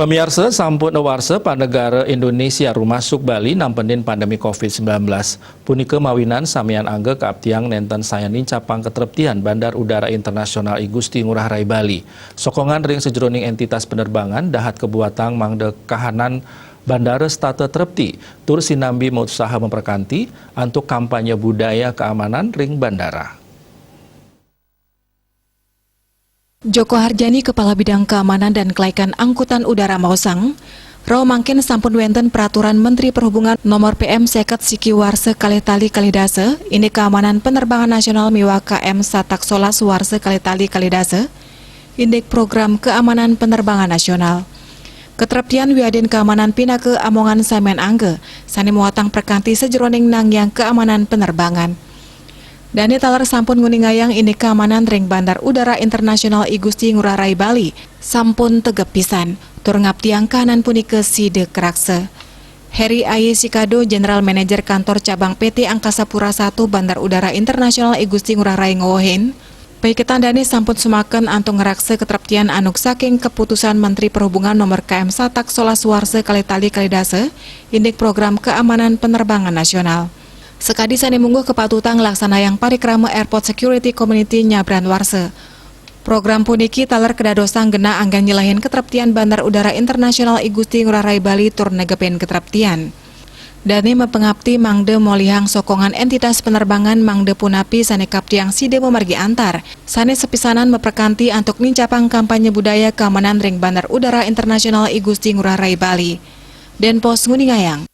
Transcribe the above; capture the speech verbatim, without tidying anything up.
Pamiarsa, sampun awarsa panegara Indonesia rumasuk Bali nampenin pandemi covid sembilan belas. Punika mawinan samian angga kaaptiang nenten sayan nincapang katreptian Bandar Udara Internasional I Gusti Ngurah Rai Bali. Sokongan ring sajeroning entitas penerbangan dahat kabuatang mangda kahanan bandara setata trepti, tur sinambi mausaha memperkanti antuk kampanye budaya keamanan ring bandara. Joko Harjani, Kepala Bidang Keamanan dan Kelaikan Angkutan Udara maosang, rauh mangkin sampun wenten Peraturan Menteri Perhubungan Nomor P M seket siki warsa kalih tali kalih dasa, indik Keamanan Penerbangan Nasional miwah K M satak solas warsa kalih tali kalih dasa, indik Program Keamanan Penerbangan Nasional. Ketreptian wiadin keamanan pinaka amongan samian angga, sane muatang prekanti sajeroning nangiang keamanan penerbangan. Dane taler sampun nguningayang indik keamanan ring Bandar Udara Internasional I Gusti Ngurah Rai Bali sampun tegep pisan, tur ngaptiang kahanan punika sida karaksa. Heri Aye Sikado, General Manager Kantor Cabang P T Angkasa Pura satu Bandar Udara Internasional I Gusti Ngurah Rai, ngwehin, paiketan dane sampun sumaken antuk ngraksa ketreptian anuk saking Keputusan Menteri Perhubungan Nomor K M satak solas warsa kalih tali kalih dasa, indik Program Keamanan Penerbangan Nasional. Sakadi sane mungguh kapatutang nglaksanayang parikrama Airport Security Community nyabran warsa. Program puniki taler kadadosang genah anggen nyelehin ketreptian Bandar Udara Internasional I Gusti Ngurah Rai Bali tur negepin ketreptian. Dane mapangapti mangda molihang sokongan entitas penerbangan mangda punapi sane kaptiang sida mamargi antar, sane sepisanan maprekanti antuk nincapang kampanye budaya keamanan ring Bandar Udara Internasional I Gusti Ngurah Rai Bali. Denpos nguningayang.